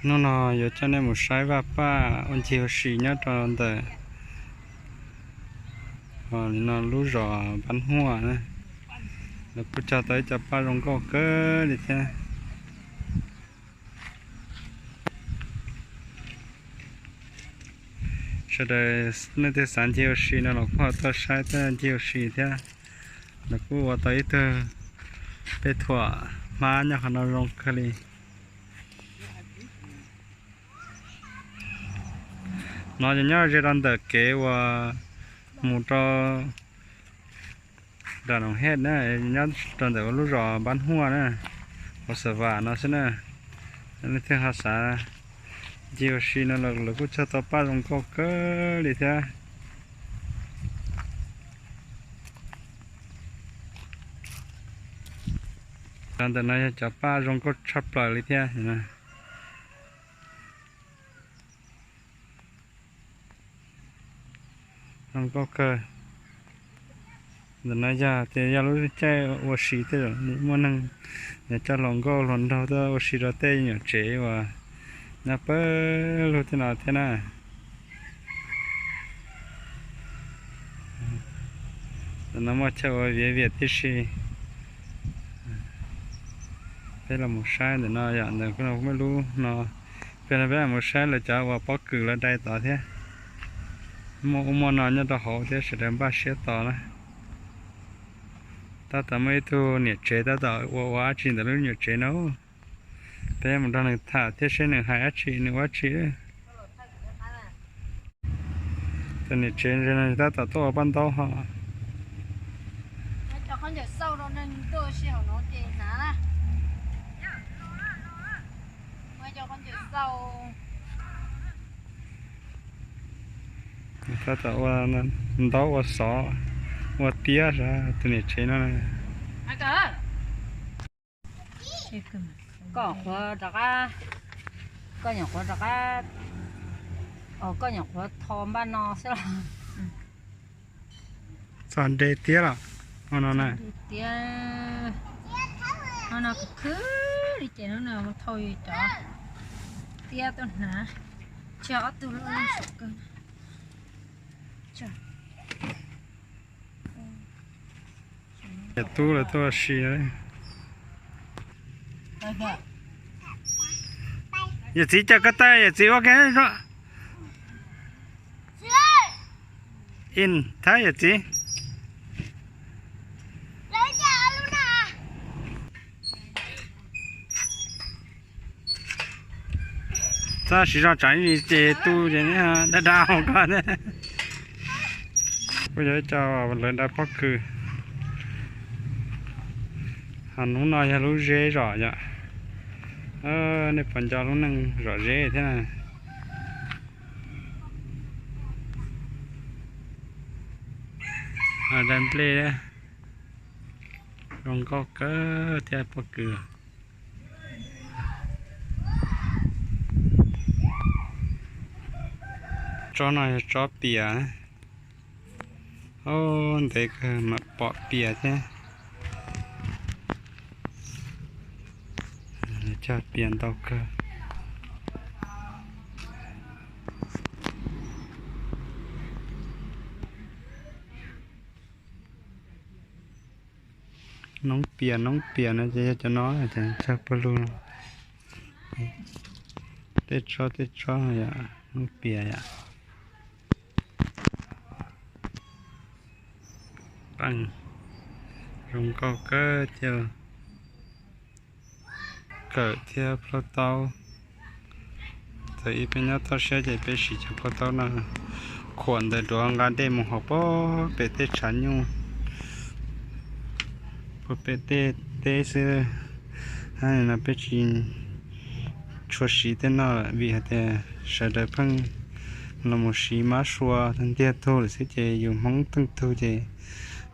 Hnub no yuav coj nej mus saib vaj paj ua ncig ua si nyob rau ntawm no lub zos Npab Huaj na. Lawv kuj cog tau ib co paj zoo nkauj kawg li thiab. Sawv daws leej twg xav ncig ua si no los kuj ho tuaj saib tuaj ncig ua si thiab. Lawv kuj ua tau ib tug pej thuam hmab nyob qhov no zoo kawg li. No ces nyob ze rau ntawm kev uas mus rau Nram Noom Hej na, nyob rau ntawm lub zos Npab Huaj na, hauv Xav Vam no xwb na. Leej twg ho xav ncig ua si no los lawv kuj cog tau paj zoo nkauj kawg li thiab. Cov ntawm no yog cov paj zoo nkauj tshaj plaws li thiab. Zoo nkauj kawg. Ntawm no yog tias yog lub caij ua si tej zaum muaj neeg yuav coj hluas nkauj hluas nraug tuaj ua si rau tej nyuam tsev uas nyob pawg lug tej no thiab na. Ntawm no muaj chaw ua viav viam tib si. Peb los mus saib ntawm no yom, ntawm kuj muaj lub no. Peb los peb los mus saib lawv cov uas pob kws lawv dai tod thiab. Muaj ub muaj no nyob rau hauv thiab sawv daws npaj siab tos na. Tab tom muaj ib tug niam tsev tab tom ua ua dab tsi ntawm lub nyuam tsev no. Peb mus nrog nws tham thiab seb nws hais dab tsi nws ua dab tsi. Tus niam tsev ntawd tab tom tuaj ua paj ntaub ho. Tab tom ua ntaub ua xov ua tiab sav tus niam tsev no. Koj qhuav rov qab, koj nyuam qhuav rov qab, koj nyuam qhuav tho npaj no xwb los? Txog nte tiab los? Tiab, no no khwv khwv li ces hnub no mus thauj yus cov tiab tuaj hnav, tseg ob tug loj loj saum kawg. Yawm tub lawv tuaj ua si. Yawm txiv coj koj tawm, yawm txiv ua ke. In thab yawm txiv. Txhob siv zog tsam ib ces tu ces dab dab hauv koj thiab. Kuj yog ib co lawv dai pob kws. Ho hnub no yog lub zeb zom yom. Nej puas nco lub neej zom zeb thiab na. Dai nplej zoo nkauj kawg thiab pob kws. Tsob no yog tsob pias. Ntev kawg mam pom pias thiab. Cog pias ntau kawg. Noob pias, noob pias no ces yog cov no, cog pawg lug. Tej tsob tej tsob yom, noob pias yom. Peej zoo nkauj kawg thiab. Kawm thiab plhaub taub. Thaum ub peb nyob toj siab ces peb siv cov plhaub taub no khuam ntawm duav nqa dej mus hauv puag pem tej tshav nyuj, puag pem tej teb xwb. Hab no peb tsis tshua siv tej no lawm vim hais tias sawv daws pheej los mus siv mab sua ntiag tug lawm xwb ces yus Hmoob pheej tug ces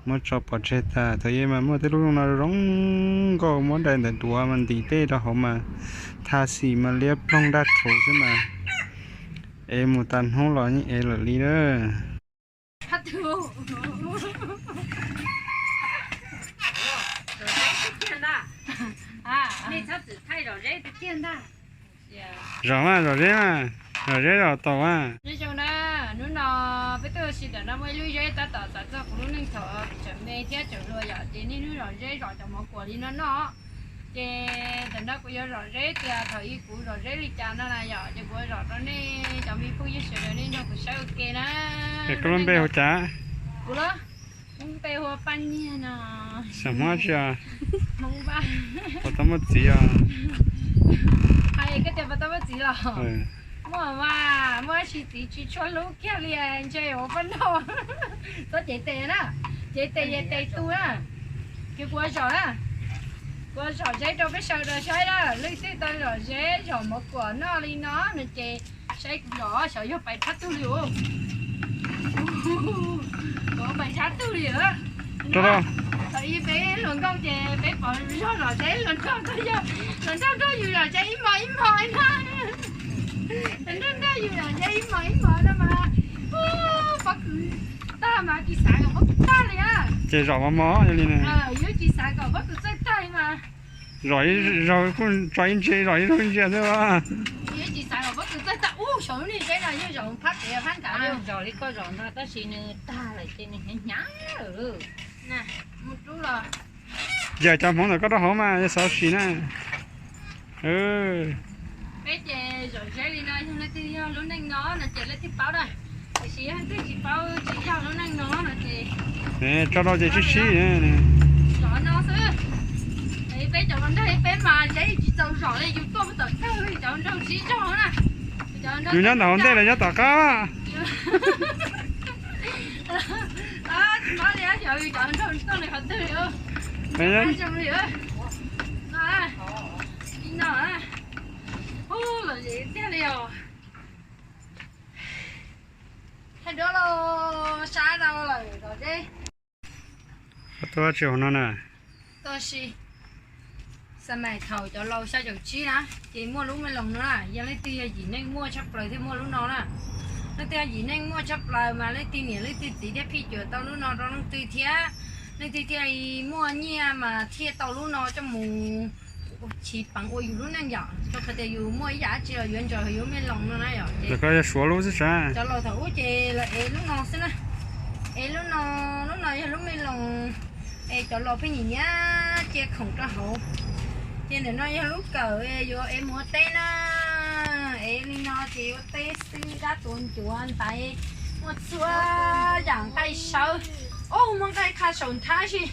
muab tso pov tseg tag. Thaum ub mas muaj tej lub no zoo nkauj muab dai ntawm duav mas ntim dej rau hauv mas thaj xim mas liab ploog daj rhuv xwb mas. Ev mus tas hnub los yeej ev lawm li lawm. Zom mas, zom zeb mas, zom zeb zom tau mas. Nyob zoo na, hnub no peb tuaj ua si ntawm no muaj ib lub zeb tab tom xav txog kuv lub neej thaum tseem me thiab tseem hluas yom, ces niaj hnub zom zeb zom cov mov kuam li no noj. Ces ntawm no kuv yuav zom zeb tias thaum ub kuv zom zeb li cas no na yom, ces kuv zom rau nej cov me phooj ywg sawv daws nej nrog kuv saib ua ke na. Es koj lub npe hu cas? Kuv los, kuv npe hu ua Paj Nyiag no. Xyov Hmoob tsi os? Hmoob Vaj. Puas tau muaj txiv os? Hais koj tias puas tau muaj txiv los? Muaj mas, muaj tab sis txiv tsis tshua hlub kiag li, ntshe ua poj nrauj. Txhob cev tes na, cev tes yog tes tu na. Ces kuv zom na, kuv zom zeb rau peb sawv daws saib na, leej twg tau zom zeb zom mov kuam noj li no no ces saib kuv zom, xyov yog pais thab tug li os. Kuv pais thab tug li os. Thaum ub peb hluas nkauj ces peb pom zog zom zeb, hluas nraug nrog yus zom zeb ib hmos ib hmos na. Hluas nraug nrog yus zom zeb ib hmos ib hmos no mas, pob kws tag mas tsis xav kom pob kws tag li. Ces zom mos mos li na. Yuav tsis xav kom pob kws txawj tag li mas. Zom ib zaug kuj tso ib ntsia, zom ib zaug ib ntsia xwb. Yuav tsis xav kom pob kws txawj tag. Ub, xyov lub niag zeb no yeej zom phab pem phab nrad li. Zom li koj zom ntag tab sis nws tag lawm ces nws hnyav hnyav. Mus rub los. Yawm cov Hmoob ntawm koj rau hauv mas yog xov sim na. Peb ces zom zeb li no yog leej twg yog lub neej no no ces leej twg paub na. Tiam sis yog leej twg tsis paub tsis yog lub neej no no ces tso rau ces sib sib. Zom no xwb. Peb cov hluas nraug peb mas zeb tsis txaus zom li, yus tuaj mus tom kawg cov hluas nraug sib zog na. Yus nyob ntawm hauv ntej los nyob tom qab. Tsis paub li, xyov yus cov hluas nraug tuaj li qhov twg li. Zoo li no, lom zem tiag li os. Thaij duab lauj, sab rau lawm zom zeb. Tuaj tsis hauv no na. Tuaj si, xav mas thaum cov laus xya caum tsib na, ces muaj lub me loos no na, yog leej twg yog yim neej muaj tshaj plaws thiaj muaj lub no na. Leej twg yog yim neej muaj tshaj plaws mas leej twg niam leej twg txiv thiaj phij cuam tau lub no rau leej twg thiab. Leej twg thiaj li muaj nyiaj mas thiaj tau lub no coj mus chiv peev ua yus lub neej yom, rau qhov tias yus muaj ib yam dab tsi los yuav ntsaws yus lub me loos no na yom. Ces koj yog Suav lub xwb sav. Cov laus thaum ub ces lawv ev lub no xwb na. Ev lub no, lub no yog lub me loos. Es cov laus pheej nyiam nyiam cia khoom rau hauv. Ces ntawm no yog lub kawm yuav ev mus ua teb na. Ev li no ces ua teb xwb, dab tuav ncuav ntaiv, muaj txhua yam nqaij sawb. Ub, muaj nqaij qha saum nthab si.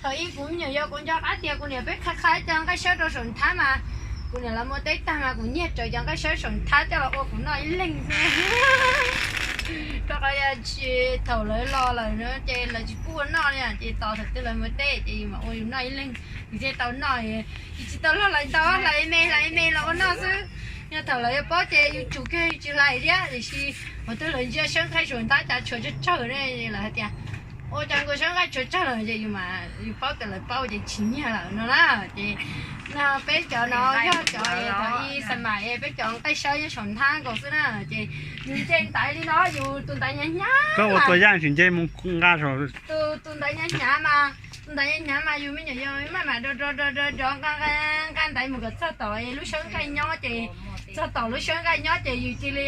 Thaum ub kuv me nyuam yaus kuv nco qab tias kuv niam peb qha qha cov nqaij sawb rau saum nthab mas kuv niam lawv mus ua teb tag mas kuv nyiag rawv cov nqaij sawb saum nthab coj los ua kuv noj ib leeg. Rau qhov thaum lawv los lawm no ces lawv tsis pub ua noj li, ces tos thaum twg lawv mus ua teb ces yus mam ua yus noj ib leeg, yus thiaj tau noj. Yus tsis tau luag hlais ntau, hlais me hlais me los ua noj xwb. Yog thaum lawv yuav paub ces yus tsum kiag yus tsis hlais thiab, tiam sis qhov twg lawv ntsia sawb nqaij saum nthab cas tshuav tsawg tsawg ne, lawv hais tias ua cas nkaus sawb nqaij tshuav tsawg lawm ces yus mas yus paub tias lawv paub ces tsis nyiag lawm no na. Ces no peb cov no yog cov thaum ub xav mas peb cov nqaij sawb nyob saum nthab nkaus xwb na. Ces yus nce ntaiv li no yus tus ntaiv hnyav hnyav. Koj ua tua yaj tsis nce mus nqa saum. Tus tus ntaiv hnyav hnyav mas, tus ntaiv hnyav hnyav mas yus me nyuam yaus maj mam do do do do do nqa nqa ntaiv mus kom txog tom lub sawb nqaij nyob ces, txog tom lub sawb nqaij nyob ces yus cia li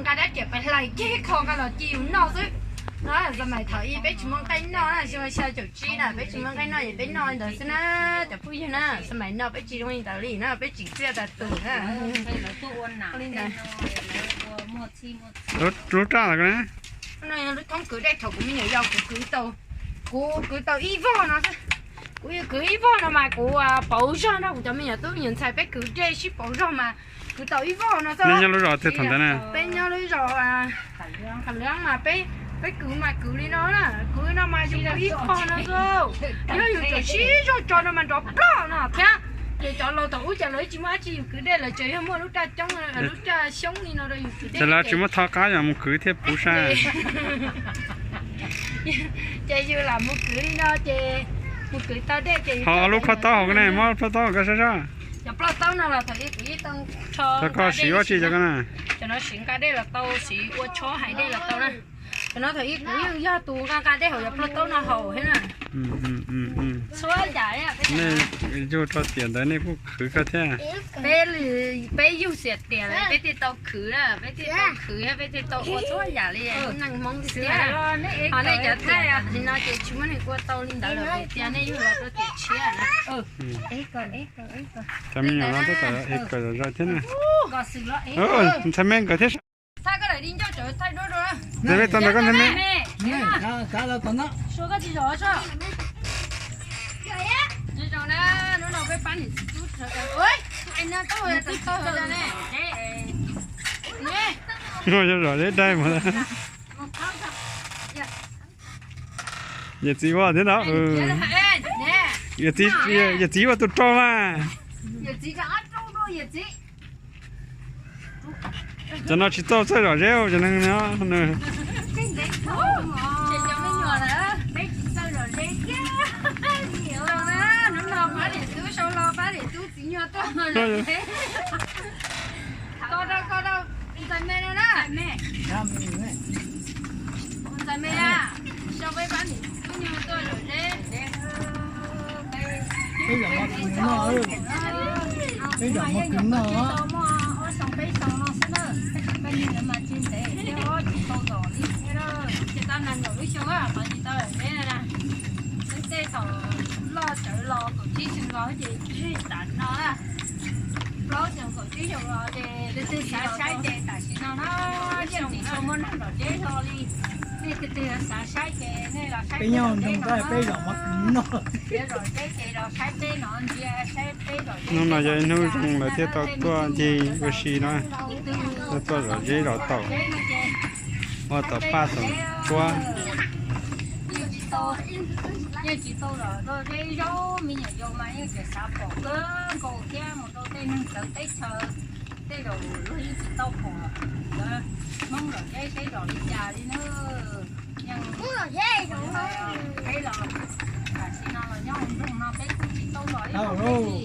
nqa dab riam pais hlais kiag kho nqa los ci yus noj xwb. No xav mas thaum ub peb tsis muaj nqaij noj na, xyoo xya caum tsib na peb tsis muaj nqaij noj ces peb noj li ntawd xwb na. Cov phooj ywg na, xav mas no peb tsis zoo li ntawd li na, peb tseem txiaj tas tus na. Li ntawd. Lub raj los ko na. No yog lub thoob kwv dej thaum kuv me nyuam yaus kuv kwv tau, kuv kwv tau ib vog no xwb. Kuv kwv ib vog no mas kuv pauv zog nrog kuv cov me nyuam tub me nyuam ntxhais peb kwv dej sib pauv zog mas kwv tau ib vog no xwb. Nyob lub zos twg thaum ntawd na? Peb nyob lub zos Khav Leeb mas peb, peb kwv mas kwv li no na, kwv no mas yus kwv ib qho no xwb. Yog yus tseem sib zog tso no mas nrov ploj no thiab. Ces cov laus thaum ub ces lawv tsis muaj dab tsi yus kwv dej, lawv tseem yog muaj lub raj coob, lub raj xyoob li no rau yus kwv dej. Ces lawv tsis muaj thoj qab yog mus kwv thiaj puv sab. Ces yus lam mus kwv li no ces mus kwv tau dej ces ho lub plaj taub hauv ko ne, muab plaj taub hauv ko saib saib. Cov plaj taub no los thaum ub kuv yeej tau rho, koj siv ua tsi cov ko na? Cov no siv nqa dej los tau, siv ua tshob hais dej los tau na. Cov no thaum ub kuv yeej yog tus nqa nqa dej hauv cov plaj taub no haus thiab na. Txhua yam nej yug rau tiam ntawd nej kuj khwv kawg thiab. Peb yug xiam tiam lawm peb thiaj tau khwv na, peb thiaj tau khwv peb thiaj tau ua txhua yam li neej Hmoob tiag. Ho nej cov tiam no ces tsis muaj neeg ua tau li ntawd lawm tias nej yug los rau tiam tshiab na. Cov me nyuam no tab tom ev kawm zom zaws thiab na. Ntxhais me nkawd thiab. Ntxhais me, tau ntawm koj ntxhais me. Hnub no yog zom zeb dai mus. Yawm txiv ua thiab no. Yawm txiv ua tus rog mas. Cov no tsis txawj zom zeb cov neeg no. Ntxhais me no na. Ntxhais me, sau peb pab niam tub nyuag tuaj zom zeb. Peb zaum no kws no, peb zaum no kws no. Muaj ob xyoo peb xyoo no xwb na, peb niag mas tsis ntev thiab, tsis tau zom li thiab. Ces tau nees nkaum lub xyoo los tsis tau zom zeb na. Tej thaum loj tsawv los kaum tsib xyoo los ces tsib tam no na. Plaub xyoo kaum tsib xyoo los ces xav saib ces tam sim no na, yeej tsis tshua muaj neeg zom zeb hlo li. Nej tus twg xav saib ces nej los saib peb nyob ntoo tab peb zaum no kws no. Zom zeb ces los saib peb no ntsia saib peb zom zeb. Hnub no yog ib hnub zoo lawv thiaj tau tuaj ncig ua si no, tuaj zom zeb zom taum, ua taum paj taum suab. Yeej tsis tau zom zeb zaub, me nyuam yaus mas yeej tseem xav pom kawg nkaus thiab, mus rau tej neeg txawv teb chaws, tej zaum luag yeej tsis tau pom cov Hmoob zom zeb seb zom li cas li na. Yeej peb los tam sim no los nyob hauv nroog no peb kuj tsis tau zom ib zaug li.